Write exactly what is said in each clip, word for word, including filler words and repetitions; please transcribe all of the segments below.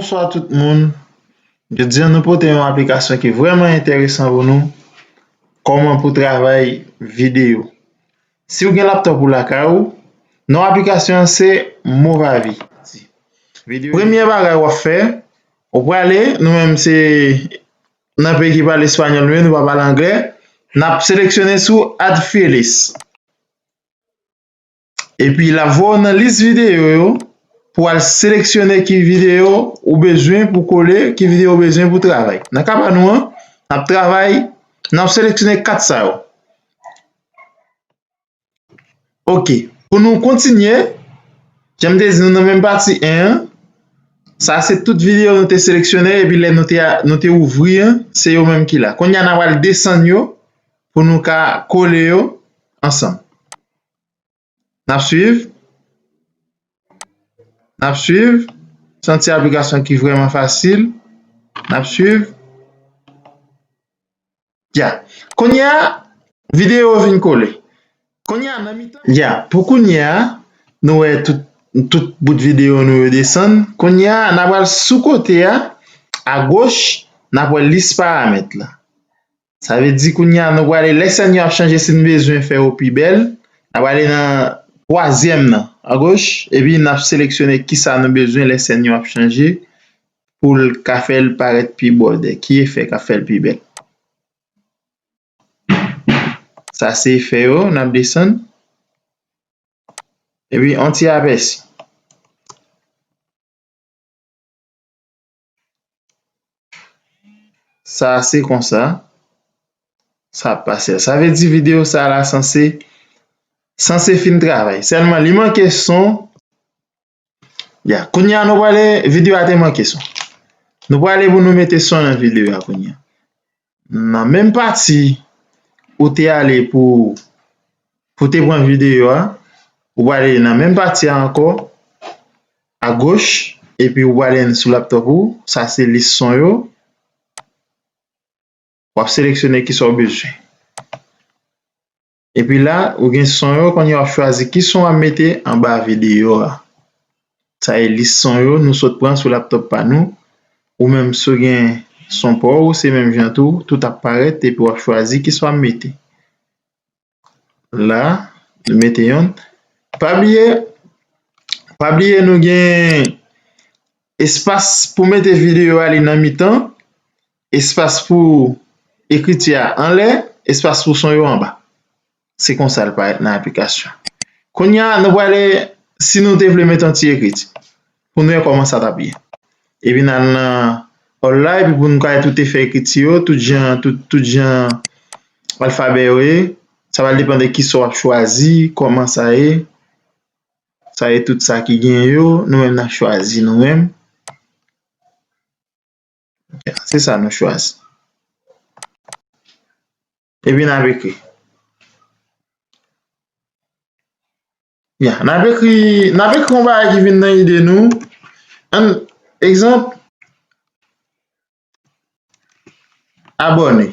Bonswa tout moun. Jodi a nou pote yon aplikasyon ki vrèman enteresan pou nou. Kòman pou travay videyo. Si w gen laptòp ou lakay ou, non aplikasyon an se Movavi. Videyo. Premye bagay w ap fè, ou prale, nou menm se nan peyi ki pale espanyòl, men nou pa pale anglè, n ap seleksyone sou Add Free List. Epi l ap voye w nan lis videyo yo pou w al seleksyone ki videyo ou bezwen pou kole, ki videyo ou bezwen pou travay. Nan ka pa nou an, n ap travay, n ap seleksyone kat sa yo. Oke, pou nou kontinye, jan m te di nou nan menm pati en an, sa se tout videyo nou te seleksyone epi lè nou te, nou te ouvri an, se yo menm ki la. Kounye a n ap al desann yo pou nou ka kole yo ansanm. N ap swiv. N ap swiv. Se yon ti aplikasyon ki vrèman fasil. N ap swiv. Ya. Kounye a, videyo yo vin kole. Kounye a, nan mitan. Ya, pou kounye a, nou wè tout, tout bout videyo nou yo desann. Kounye a, n ap al sou kote a, agoch, n ap wè lis paramèt la. Sa vle di kounye a nou prale, lè sèn yo ap chanje, si n bezwen fè yo pi bèl, n ap prale nan twazyèm nan, agoch, epi n ap seleksyone kisa nou bezwen lè sèn yo ap chanje pou l ka fè l parèt pi bòdè. Ki efè k ap fè l pi bèl? Sa se efè yo, n ap desann. Epi, yon ti apèsi. Sa se konsa sa ap pase. Sa vle di videyo sa la sanse, sanse fin travay. Sèlman li manke son. Ya, kounye a nou prale, videyo a te manke son. Nou prale pou nou mete son nan videyo a kounye a. Nan menm pati ou te ale pou, pou te pran videyo a, ou prale nan menm pati a ankò, agoch, epi ou prale sou laptòp ou, sa se lis son yo. W ap seleksyone ki sa w bezwen. Epi la, ou gen son yo, kounye a w ap chwazi ki son w ap mete anba videyo a. Sa e lis son yo nou sot pran sou laptòp pa nou. Ou menm si w gen son pa w, se menm jan tou, tout ap parèt epi w ap chwazi ki son w ap mete. La, nou mete yonn. Pa bliye, pa bliye nou gen espas pou mete videyo a li nan mitan, espas pou ekriti a anlè, espas pou son yo anba. Se konsa l parèt nan aplikasyon. Kounye a, nou prale, si nou te vle mete yon ti ekriti, pou nou wè kòman sa t ap ye. Epi n al nan òl la, epi pou nou ka wè tout efè ekriti yo, tout jan, tout, tout jan alfabè yo ye, sa va depann de kisa w ap chwazi, kòman sa ye. Sa ye tout sa ki gen yo, nou menm n ap chwazi nou menm. Se sa nou chwazi. Epi n ap ekri. Ya, n ap ekri, n ap ekri yon bagay ki vin nan ide nou. Ann, egzanp, abòne.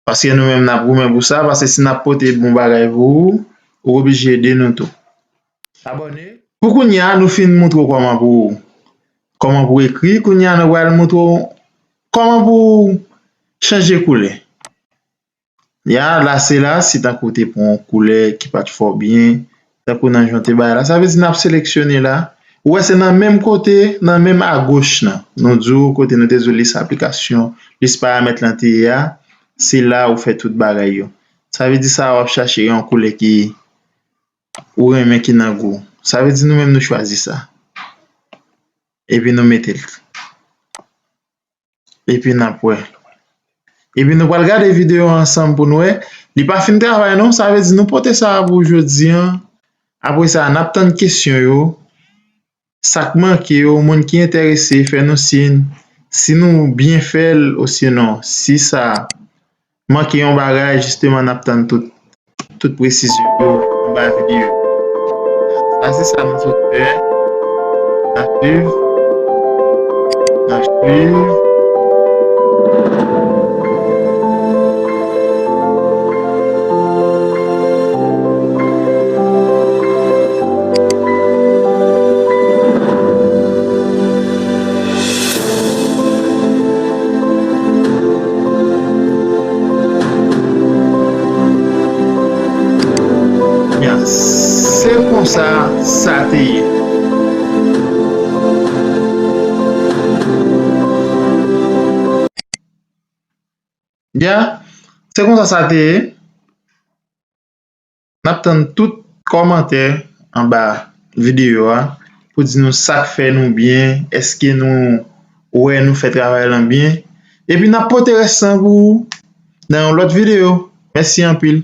Paske nou menm n ap goumen pou sa, paske si n ap pote bon bagay pou ou, ou oblije ede nou tou. Abòne. Pou kounye a, nou fin montre w kòman pou, kòman pou ekri. Kounye a, nou pral montre w kòman pou chanje koulè. Ya, la se la, si tankou w te pran yon koulè ki pa t fò byen, tankou nan jan w te bay la, sa vle di n ap seleksyone la. Ou wè se nan menm kote, nan menm agoch nan. Nou di w kote nou te di w lis aplikasyon, lis paramèt lan te ye a, se la ou fè tout bagay yo. Sa vle di sa w ap chache yon koulè ki ou renmen ki nan gou. Sa vle di nou menm nou chwazi sa. Epi nou mete l. Epi n ap wè. Epi nou pral gade videyo a ansanm pou n wè. Li pa fin travay non, sa vle di nou pote sa a pou jodi a. Apre sa, n ap tann kesyon yo. Sa k manke yo, moun ki enterese, fè nou siy si nou byen fè l, osinon, si sa manke yon bagay, jisteman, n ap tann tout, tout presizyon yo anba videyo. Sa se sa nou sot fè. N ap swiv. N ap swiv. Ya, se konsa sa te ye. N ap tann tout kòmantè anba videyo a pou di nou sa k fè nou byen, èske nou wè nou fè travay lan byen. Epi n ap pote rès lan pou ou nan yon lòt videyo. Mèsi anpil.